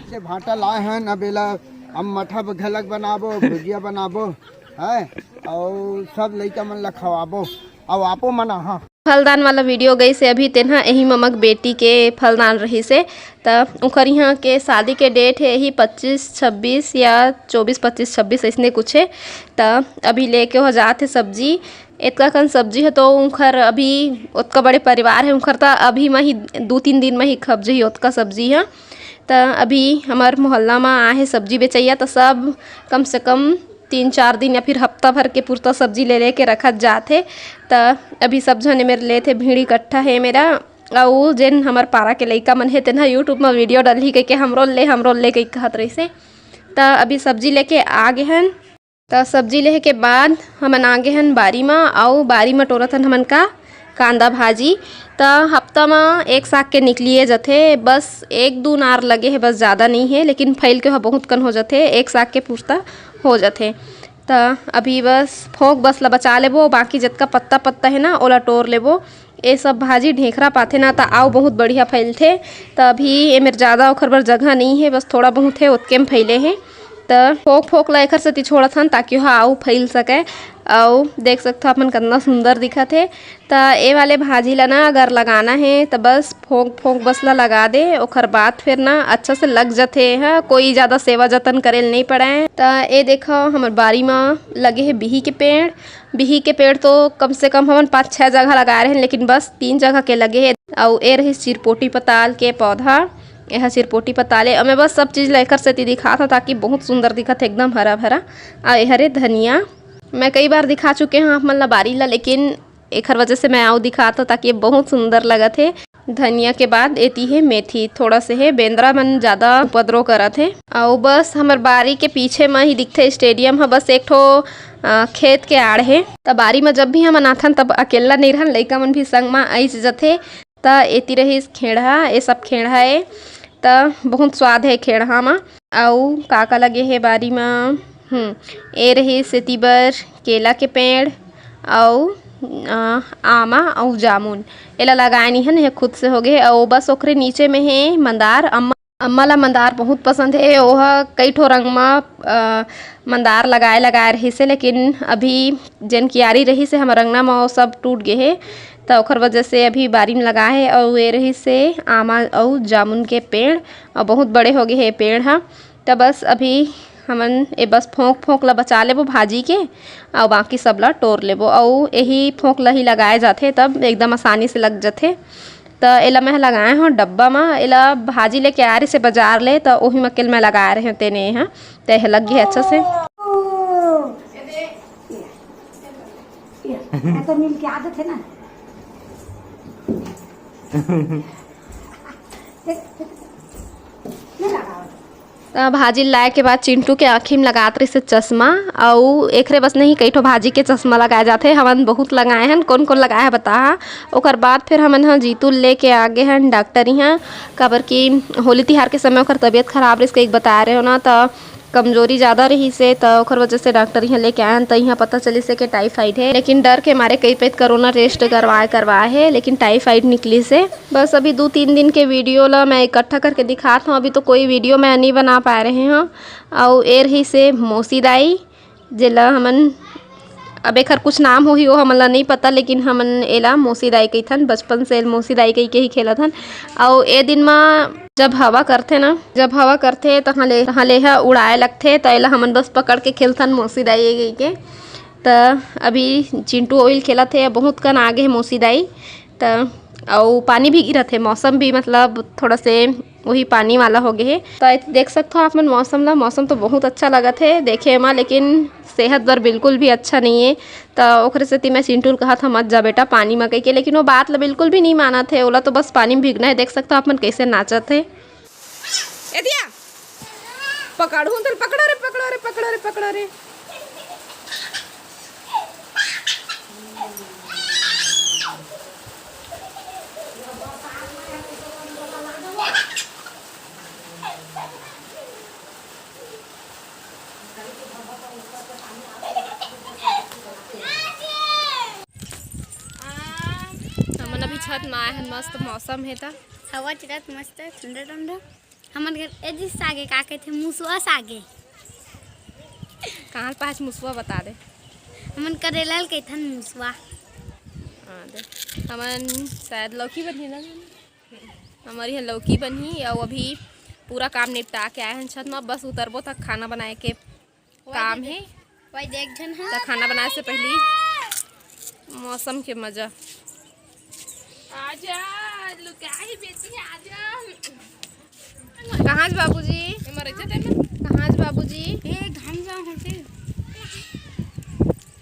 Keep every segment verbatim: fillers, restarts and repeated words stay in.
के भांटा लाए हन, अब एला, अब मठा घलक बनाबो, भुजिया बनाबो, है, अउ सब लइका मन ला खवाबो, अउ आपो मन आहा। फलदान वाला वीडियो गइसे अभी, तेन ह एही ममक बेटी के फलदान रहिसे। त उंखर इहाँ के शादी के डेट हे यही पच्चीस छब्बीस या चौबीस पच्चीस छब्बीस, अइसने कुछ हे। त अभी लेके ओह जात हे सब्जी। एतका कन सब्जी ह तो उंखर अभी ओतका बड़े परिवार हे उंखर, त अभी म ही दू तीन दिन म ही खप जही ओतका सब्जी ह। त अभी हमर मोहल्ला म आहे सब्जी बेचइया, त सब कम से कम तीन चार दिन या फिर हफ्ता भर के पुरता सब्जी ले लेके रखत जात हे। त अभी सब झन एमेर लेथे, भीड़ इकट्ठा हे मेरा। अउ जेन हमर पारा के लइका मन हे, तेन ह YouTube म वीडियो डलही कहिके, "हमरो ले, हमरो ले," कहिके कहत रहिसे। त अभी सब्जी लेके आ गे हन। त सब्जी लेहे के बाद हमन आ गे हन बारी म, अउ बारी म टोरत हन हमन का कांदा भाजी। त हफ्ता म एक साग के निकलिए जथे, बस एक दू नार लगे हे, बस ज़्यादा नइ हे, लेकिन फैल के ह बहुत कन हो जथे, एक साग के पुरता हो जथे। त अभी बस फोंक बस ला बचा लेबो, बाकी जतका पत्ता पत्ता हे ना, ओला टोर लेबो। ए सब भाजी ढेखरा पाथे ना, त आउ बहुत बढ़िया फैलथे। त अभी एमेर ज़्यादा ओखर बर जगह नइ हे, बस थोड़ा बहुत हे, ओतके म फैले हे। त फोंक फोंक ला एखर सेती छोड़त हन, ताकि ओहा आउ फैल सके। अउ देख सकथो आप मन, कतना सुंदर दिखत हे। त ए वाले भाजी ला ना अगर लगाना हे, त बस फोंक फोंक बस ला लगा दे, ओखर बाद फिर ना अच्छा से लग जथे। ह कोई ज़्यादा सेवा जतन करे ल नइ पड़े। त ए देखो, हमर बारी म लगे हे बिही के पेड़। बिही के पेड़ तो कम से कम हमन पाँच छः जगह लगाए रहेन, लेकिन बस तीन जगह के लगे हे। अउ ए रहिस चिरपोटी पताल के पौधा, एहा चिरपोटी पताल ए। अउ मैं बस सब चीज़ ला एकर सेती दिखात हव, ताकि बहुत सुंदर दिखत हे, एकदम हरा भरा। अउ ए हरे धनिया, मैं कई बार दिखा चुके हव आप मन ला बारी ला, लेकिन एखर वजह से मैं अउ दिखात हव, ताकि ये बहुत सुंदर लगत हे। धनिया के बाद एती हे मेथी, थोड़ा से हे, बेंदरा मन ज्यादा उपद्रव करत हे। अउ बस हमर बारी के पीछे म ही दिखथे स्टेडियम ह, बस एक ठो, अ, खेत के आड़ हे। त बारी म जब भी हमन आथन तब अकेल्ला नइ रहन, लइका मन भी संग म आइच जथे। त एती रहिस खेड़हा, ए सब खेड़हा ए, त बहुत स्वाद हे खेड़हा म। अउ का का लगे हे बारी म? हम्म, ए रहिस एती बर केला के पेड़ अउ, अ, आमा अउ जामुन, एला लगाए नी हन, ये खुद से होगे हे। अउ बस ओकरे नीचे में हे मंदार। अम्मा, अम्मा ला मंदार बहुत पसंद हे, ओह कई ठो रंग म, अ, मंदार लगाए लगाए रहिस हे, लेकिन अभी जेन कियारी रहिस हे हमर अंगना म, वो सब टूट गे हे, त ओखर वजह से अभी बारी म लगाए हे। अउ ए रहिस हे आमा अउ जामुन के पेड़, अउ बहुत बड़े होगे हे पेड़ ह। त बस अभी हमन ए बस फोंक फोंक ला बचा लेबो भाजी के, अउ बाकी सब ला टोर लेबो। अउ एही फोंक ला ही लगाए जाथे, तब एकदम आसानी से लग जथे। त एला मैं ह लगाए हव डब्बा म। एला भाजी लेके आए रहिस हे बाजार ले, त ओही म के मैं लगाए रहेंव, तेने ह, त एह लग गे हे अच्छा से। ये तो मिल के आदत है ना। ये लगाओ। त भाजी लाए के बाद चिंटू के आँखी म लगात रहिस हे चश्मा, अउ एखरे बस नहीं, कई ठो भाजी के चश्मा लगाए जाथे। हमन बहुत लगाए हन, कोन कोन लगाए हे बताहा। ओकर बाद फिर हमन ह जीतू ल लेके आ गे हन डॉक्टर इहाँ, काबर कि होली तिहार के समय ओकर तबीयत खराब रहिस, कइक बताए रहेव ना, त कमजोरी ज्यादा रहिस हे, त ओकर वजह से डॉक्टर इहाँ लेके आए हन, त इहाँ पता चलिस हे के टाइफाइड हे। लेकिन डर के मारे कई पइत कोरोना टेस्ट करवाए, करवाए हे, लेकिन टाइफाइड निकलिस हे। बस अभी दू तीन दिन के वीडियो ला मैं इकट्ठा करके दिखात हव, अभी तो कोई वीडियो मैं नइ बना पाए रहे हव। अउ ए रहिस हे मौसी दाई, जेला हमन, अब एखर कुछ नाम होही, वो हमन ला नइ पता, लेकिन हमन एला मौसी दाई कहिथन, बचपन से एल मौसी दाई कहि के ही खेलत हन। अउ ए दिन म जब हवा करथे ना, जब हवा करथे, तहाँ ले, तहाँ ले ह उड़ाए लगथे, त एला हमन बस पकड़ के खेलथन मौसी दाई ए कहि के। त अभी चिंटू ओइल खेलत हे, बहुत कन आगे हे मौसी दाई। त अउ पानी भी गिरत हे, मौसम भी मतलब थोड़ा से वही पानी वाला हो गे हे। त एती देख सकथो आप मन मौसम ला, मौसम तो बहुत अच्छा लगत हे देखे म, लेकिन सेहत बर बिल्कुल भी अच्छा नइ हे। त ओखरे सेती मैं चिंटू ल कहत हव, "मत जा बेटा पानी म," कहिके, लेकिन वो बात ला बिल्कुल भी नइ मानत हे। ओला तो बस पानी म भीगना हे। देख सकथो आप मन कइसे नाचत हे। ए दिया, पकड़हूँ तो पकड़ो रे, पकड़ो रे, पकड़ो रे, पकड़ो रे। हमन अभी छत म आए हन, मस्त मौसम हे त। हवा चलत मस्त ठंडा ठंडा। हमन कर ए जी सागे का कहिथे? मुसवा सागे। कहाँ पास मुसवा बता दे। हमन करेला ल कहिथन मुसवा। हाँ, दे। हमन शायद लौकी बनही ना। हमर यहाँ लौकी बनही, अउ अभी पूरा काम निपटा के आए हन छत म, बस उतरबो तक खाना बनाए के काम हे। वही देख झन ह। त खाना बनाए से पहली मौसम के मजा। आजा, लुकाई बेटी, आजा। कहाँ ज बाबूजी? ए, मर जा तेन। कहाँ ज बाबूजी? ए, घाम जा होते।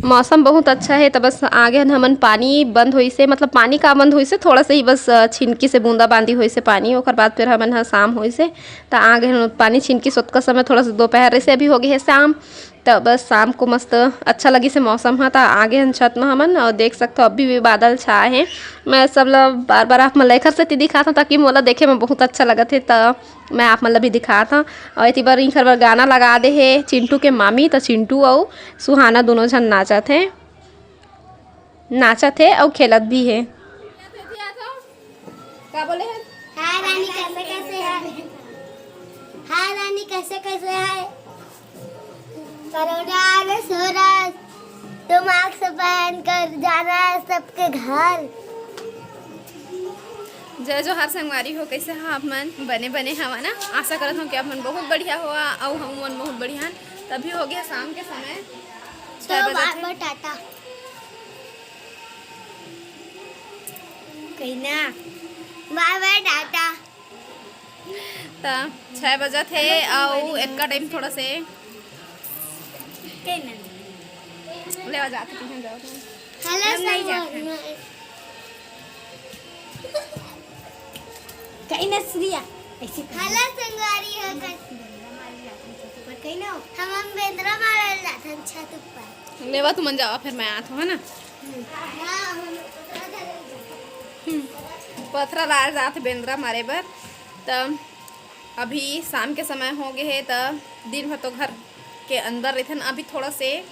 मौसम बहुत अच्छा हे, त बस आगे हन हमन पानी बंद होइसे, मतलब पानी का बंद होइसे, थोड़ा सा ही बस, अ, छिनकी से बूंदा बांदी होइसे पानी, ओकर बाद फिर हमन ह शाम होइसे, त आगे हन पानी छिनकी सोतका समय थोड़ा सा दोपहर से अभी हो गए हे शाम, त बस शाम को मस्त अच्छा लगिस हे मौसम ह। त आगे हन छत म हमन, अउ देख सकथो अभी भी बादल छाए हे। मैं सब ला बार-बार आप मन ला एखर सेती दिखात हव, ताकि मोला देखे म बहुत अच्छा लगत हे, त मैं आप मन ला भी दिखात हव। अउ एती बर इंखर बर गाना लगा दे हे चिंटू के मामी, त चिंटू अउ सुहाना दोनों झन नाचत हे, नाचत हे अउ खेलत भी हे। का बोले हे? हाय रानी, कैसे कैसे है? हाय रानी, कैसे कैसे है? कोरोना आ रहा है, सो रहा है, तो मास्क पहन कर जाना है सबके घर। जय जोहार संगवारी हो, कैसे हो आप मन? बने बने हवा ना? आशा करत हूँ कि आप मन बहुत बढ़िया हो, अउ हम मन बहुत बढ़िया हन। तभी हो गया शाम के समय, तो छह बजे बाय थे। बाय टाटा। कहीं ना, बाय बाय टाटा। त छह बजत हे, अउ एतका टाइम थोड़ा से कहीं ना। ले आ जाते हैं, जाओ। हेलो हम नहीं जाते। संगवारी। कहीं ना श्रिया, ऐसे कहीं। हेलो संगवारी हो, कहीं ना। हम, हम बेंदरा मारे जाते हैं छत ऊपर। लेवा तुमन जावा, फिर मैं आत हूँ, है ना? हाँ, हम हम्म, पथरा लाए जात बेंदरा मारे बर। त अभी शाम के समय हो गए हे, त दिन भर तो घर के अंदर रहिथन। अभी थोड़ा से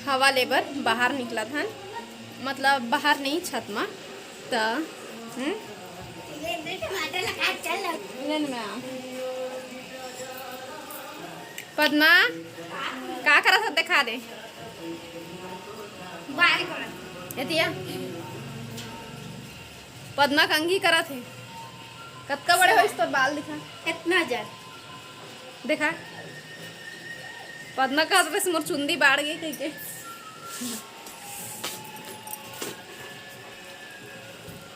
हवा ले बर बाहर निकलत हन, मतलब बाहर नहीं, छत म। त हम्म? ले न मैं आ। पद्मा, का करत हस? दिखा दे। एतिया। पद्मा कंघी करत हे। कतका बड़े होइस तोर बाल, दिखा। इतना ज्यादा। देखा, पद्मा कहत रहिस, "मोर चुंदी बाढ़ गे," कहिके।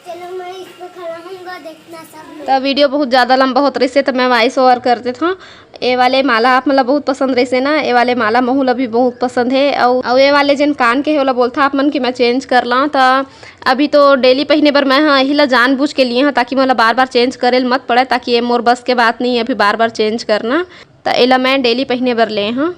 चलो, मैं इस पे खड़ा हूँगा, देखना सब लोग। त वीडियो बहुत ज़्यादा लंबा होत रहिसे, त मैं वॉइस ओवर कर देत हूँ। ए वाले माला आप मन ला बहुत पसंद रहिसे ना, ए वाले माला महू ला भी बहुत पसंद हे। अउ, अउ ए वाले जेन कान के हे, ओला बोलथा आप मन कि मैं चेंज कर लां। त अभी तो डेली पहिने बर मैं ह एही ला जानबूझ के लिए हं, ताकि मोला बार-बार चेंज करे ल मत पड़े, ताकि ये मोर बस के बात नहीं है अभी बार-बार चेंज करना। त एला मैं डेली पहिने बर ले हं।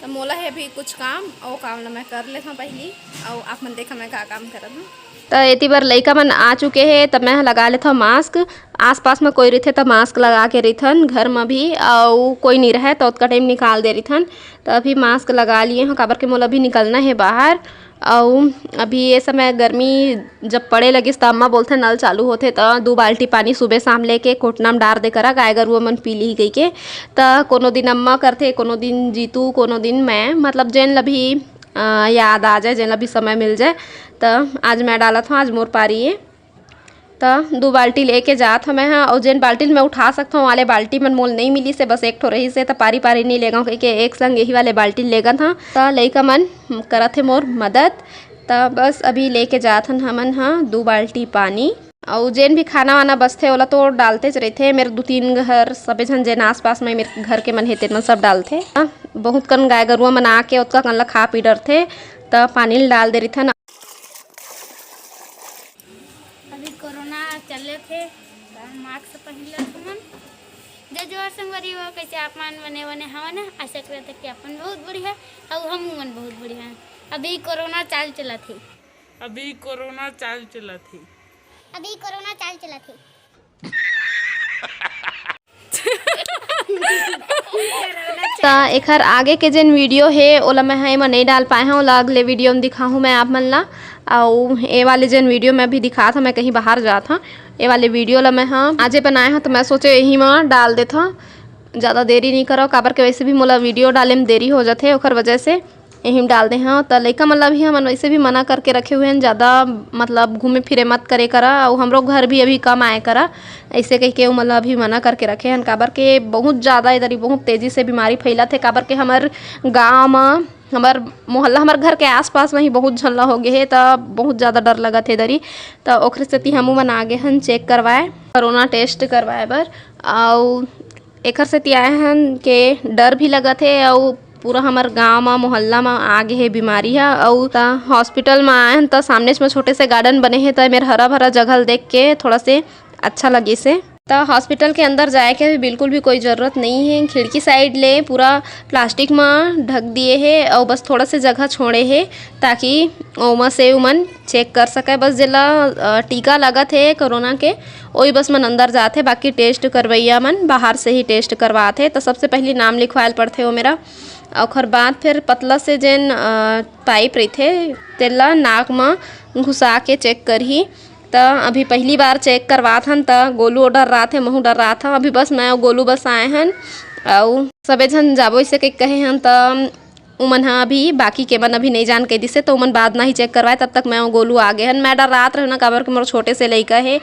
त मोला हे अभी कुछ काम, अउ काम ला मैं कर लेथंव पहिली, अउ आप मन देखा मैं का काम करत हंव। त एती बर लइका मन आ चुके हे, त मैं ह लगा लेथंव मास्क। आसपास म कोई रहिथे त मास्क लगा के रहिथन घर म भी, अउ कोई नइ रहय त ओतका टाइम निकाल दे रहिथन। त अभी मास्क लगा लिए हंव, काबर के मोला अभी निकलना हे बाहर। अउ अभी ये समय गर्मी जब पड़े लगिस, त अम्मा बोलथे, "नल चालू होथे, त दू बाल्टी पानी सुबह शाम लेके कोटना म डार दे करा, गाय गरुवा मन पी लिही," कहिके। त कोनो दिन अम्मा करथे, कोनो दिन जीतू, कोनो दिन मैं, मतलब जेन ल भी, अ, याद आ जाए, जेन ल भी समय मिल जाए। त आज मैं डालत हंव, आज मोर पारी ए। त दू बाल्टी लेके जात हंव मैं ह, अउ जेन बाल्टी ल मैं उठा सकथंव, वाले बाल्टी मन मोल नइ मिलिस हे, बस एक ठो रहिस हे, त पारी पारी नइ लेगंव कहिके एक संग यही वाले बाल्टी ल लेगत हंव। त लइका मन करत हे मोर मदद। त बस अभी लेके जात हन हमन ह दू बाल्टी पानी। अउ जेन भी खाना वाना बचथे, ओला तो डालतेच रहिथे। मेर दू तीन घर, सबे झन जेन आसपास में मेर घर के मन हे, तेन मन सब डालथे। बहुत कन गाय गरुवा मन आके ओतका कन ल खा पी डरथे, त पानी ल डाल दे रहिथन। अभी कोरोना चलत हे, त मास्क पहिन लेत हमन। जय जोहार संगवारी हो, कइसे आप मन? बने बने हवा ना? आशा करत हन कि आप मन बहुत बढ़िया, अउ हम मन बहुत बढ़िया। अभी कोरोना चाल चलत हे। अभी कोरोना चाल चलत हे। अभी कोरोना चाल चलत हे। त एखर आगे के जेन वीडियो हे, ओला मैं ह एमा नइ डाल पाए हंव, ओला अगले वीडियो म दिखाहूं मैं आप मन ला। अउ ए वाले जेन वीडियो मैं अभी दिखात हंव, मैं कहीं बाहर जात हंव, ये वाले वीडियो ला मैं ह आजे बनाए हव, तो मैं सोचे यही म डाल देथव, ज़्यादा देरी नहीं करव, काबर के वैसे भी मोला वीडियो डाले में देरी हो जाथे, ओखर वजह से यही म डाल दे हव। त लइका मन ला भी हमन वैसे भी मना करके रखे हुए हन, ज़्यादा मतलब घूमे फिरे मत करे करा, अउ हमरो घर भी अभी कम आए करा, ऐसे कह के ओमन ला अभी मना करके रखे हन, काबर के बहुत ज़्यादा इधर ही बहुत तेजी से बीमारी फैलत हे, काबर के हमर गाँव म, हमर मोहल्ला, हमर घर के आसपास म ही बहुत झन ला हो गे हे, त बहुत ज़्यादा डर लगत हे इधर ही। त ओखरे सेती हमू मन आगे हन चेक करवाए, कोरोना टेस्ट करवाए बर। अउ एखर सेती आए हन के डर भी लगत हे, अउ पूरा हमर गांव म, मोहल्ला म आ गे हे बीमारी ह। अउ त हॉस्पिटल म आए हन, त सामने म छोटे से गार्डन बने हे, त मेर हरा भरा जगह ल देख के थोड़ा से अच्छा लगिस हे। त हॉस्पिटल के अंदर जाए के भी बिल्कुल भी कोई जरूरत नहीं है। खिड़की साइड ले पूरा प्लास्टिक म ढक दिए हे, अउ बस थोड़ा से जगह छोड़े हे, ताकि ओमा से उमन चेक कर सके। बस जेला, अ, टीका लगत हे कोरोना के, ओही बस मन अंदर जात हे, बाकी टेस्ट करवइया मन बाहर से ही टेस्ट करवात हे। त सबसे पहली नाम लिखवाए ल पड़थे ओ मेरा। ओखर बाद फिर पतला से जेन, अ, पाइप रहिथे, तेला नाक म घुसा के चेक करही। त अभी पहली बार चेक करवात हन, त गोलू डर्रात हे, महू डर्रात हव। अभी बस मैं अउ गोलू बस आए हन, अउ सबे झन जाबो इसे कहिके कहे हन, त उमन ह अभी बाकी के मन अभी नहीं जान कह दिसे, त उमन बाद ना ही चेक करवाए। तब तक मैं अउ गोलू आ गे हन। मैं डर्रात रहेंव ना, काबर के मोर छोटे से लइका हे।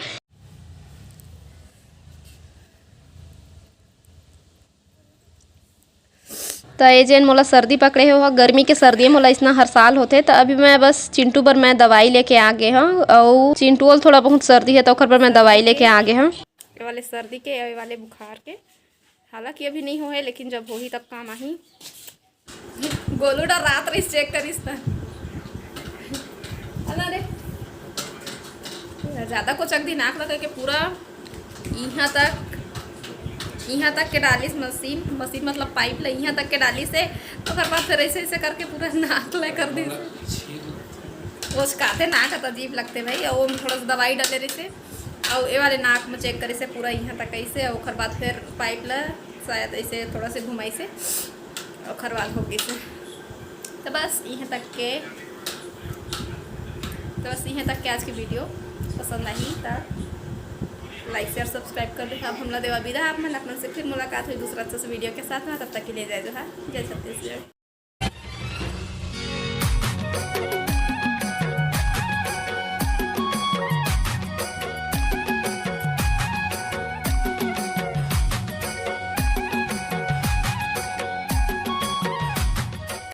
त ये जेन मोला सर्दी पकड़े हे, ओहा गर्मी के सर्दी हे, मोला इसना हर साल होथे। त अभी मैं बस चिंटू बर मैं दवाई लेके आ गे हव, अउ चिंटू ल थोड़ा बहुत सर्दी हे, त ओखर बर मैं दवाई लेके आ गे हव। ये वाले सर्दी के, ये वाले बुखार के, हालांकि अभी नहीं होए, लेकिन जब होही तब काम आही। गोलू डर्रात रहिस, चेक करिस त। अला रे। ज़्यादा कोचक दी नाक ल कहिके पूरा इहाँ तक, इहाँ तक के डालिस मशीन, मशीन मतलब पाइप ल इहाँ तक के डालिस हे। ओकर बाद फिर ऐसे ऐसे करके पूरा नाक ल कर दिस। कोचकाथे, नाक ह त अजीब लगथे भाई। अउ ओमे थोड़ा सा दवाई डाले रहिस हे, अउ ए वाले नाक म चेक करिस हे पूरा इहाँ तक ऐसे, अउ ओकर बाद फिर पाइप ल शायद ऐसे थोड़ा से घुमाइस हे, ओकर बाद हो गिस हे। त बस इहाँ तक के, त बस इहाँ तक के आज के वीडियो। पसंद आही त लाइक, शेयर, सब्सक्राइब कर दे। अब हमला देवा विदा, आप मन, आप मन से फिर मुलाकात होही दूसरा अच्छा से वीडियो के साथ में। तब तक के लिए जय जोहार, जय छत्तीसगढ़।